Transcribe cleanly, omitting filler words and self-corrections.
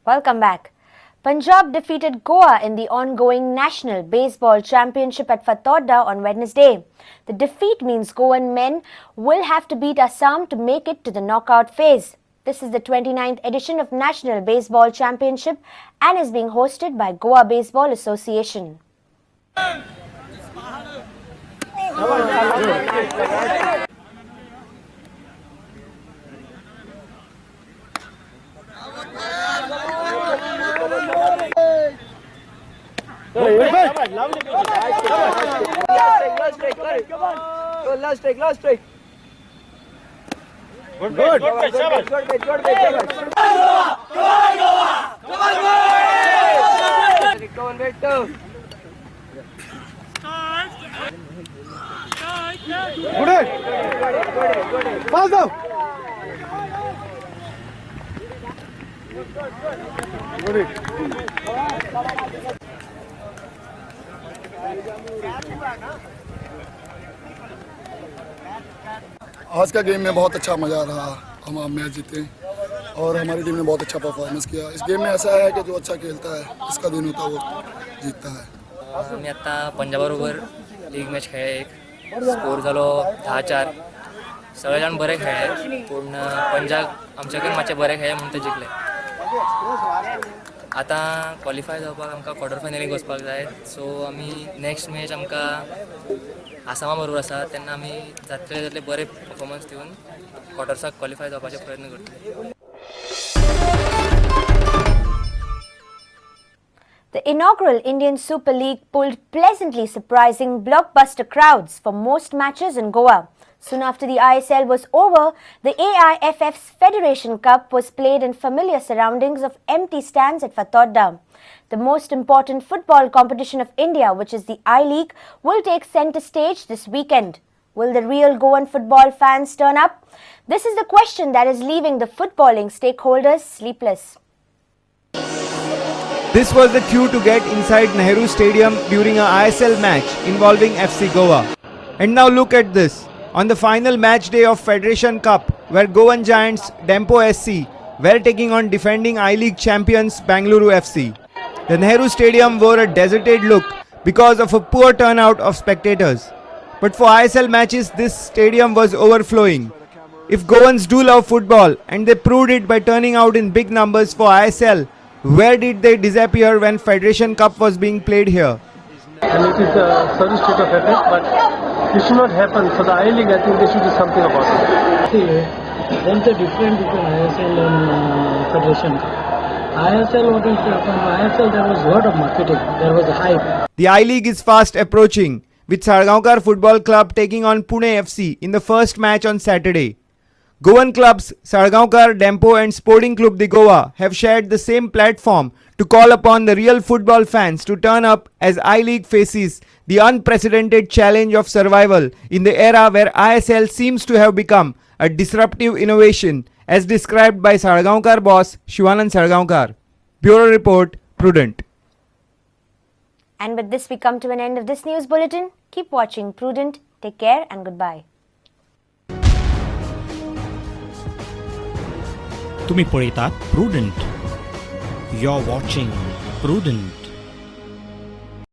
Welcome back. Punjab defeated Goa in the ongoing National Baseball Championship at Fatorda on Wednesday. The defeat means Goan men will have to beat Assam to make it to the knockout phase. This is the 29th edition of National Baseball Championship and is being hosted by Goa Baseball Association. Last strike, last strike. Good, good, good, good, good, good, good, good. Come on, Goa! Come on, Goa! Come on, Beto. Good. Pass down. Good. आज का game में बहुत अच्छा मज़ा रहा। हम match जीते और हमारी team ने बहुत अच्छा परफॉर्मेंस किया। इस गेम में ऐसा है कि जो अच्छा खेलता है इसका दिन होता है वो जीतता है। आमी आत्ता पंजाबा बरोबर लीग मॅच खेळ्ळे, एक स्कोर जालो 10-4। सगळे जाण बरे खेळ्ळे पूण पंजाब आमच्याकडेन मातशें बरें खेळ्ळे म्हूण ते जिखले। आतां क्वॉलिफाय जावपाक आमकां क्वॉर्टर फायनलीक वचपाक जाय, सो आमी नेक्स्ट मॅच आमकां आसामा बरोबर आसा तेन्ना आमी जातले जातले बरे परफॉर्मन्स दिवन क्वॉर्टर्साक क्वॉलिफाय जावपाचे प्रयत्न करतले। The inaugural Indian Super League pulled pleasantly surprising blockbuster crowds for most matches in Goa. Soon after the ISL was over, the AIFF's Federation Cup was played in familiar surroundings of empty stands at Fatorda. The most important football competition of India, which is the I-League, will take center stage this weekend. Will the real Goan football fans turn up? This is the question that is leaving the footballing stakeholders sleepless. This was the queue to get inside Nehru Stadium during a ISL match involving FC Goa. And now look at this. On the final match day of Federation Cup, where Goan giants Dempo SC were taking on defending I-League champions Bengaluru FC. The Nehru Stadium wore a deserted look because of a poor turnout of spectators. But for ISL matches, this stadium was overflowing. If Goans do love football, and they proved it by turning out in big numbers for ISL, where did they disappear when Federation Cup was being played here? And it is a sorry state of affairs, but it should not happen. For the I-League, I think they should do something about it. See, there is a difference between ISL and Federation Cup. ISL, what is happened? ISL, there was a lot of marketing. There was a hype. The I-League is fast approaching, with Salgaonkar Football Club taking on Pune FC in the first match on Saturday. Goan clubs Salgaonkar, Dempo and Sporting Club de Goa have shared the same platform to call upon the real football fans to turn up as I-League faces the unprecedented challenge of survival in the era where ISL seems to have become a disruptive innovation, as described by Salgaonkar boss Shivanand Salgaonkar. Bureau Report, Prudent. And with this, we come to an end of this news bulletin. Keep watching Prudent. Take care and goodbye. तुम्ही पळयतात Prudent. You are watching Prudent.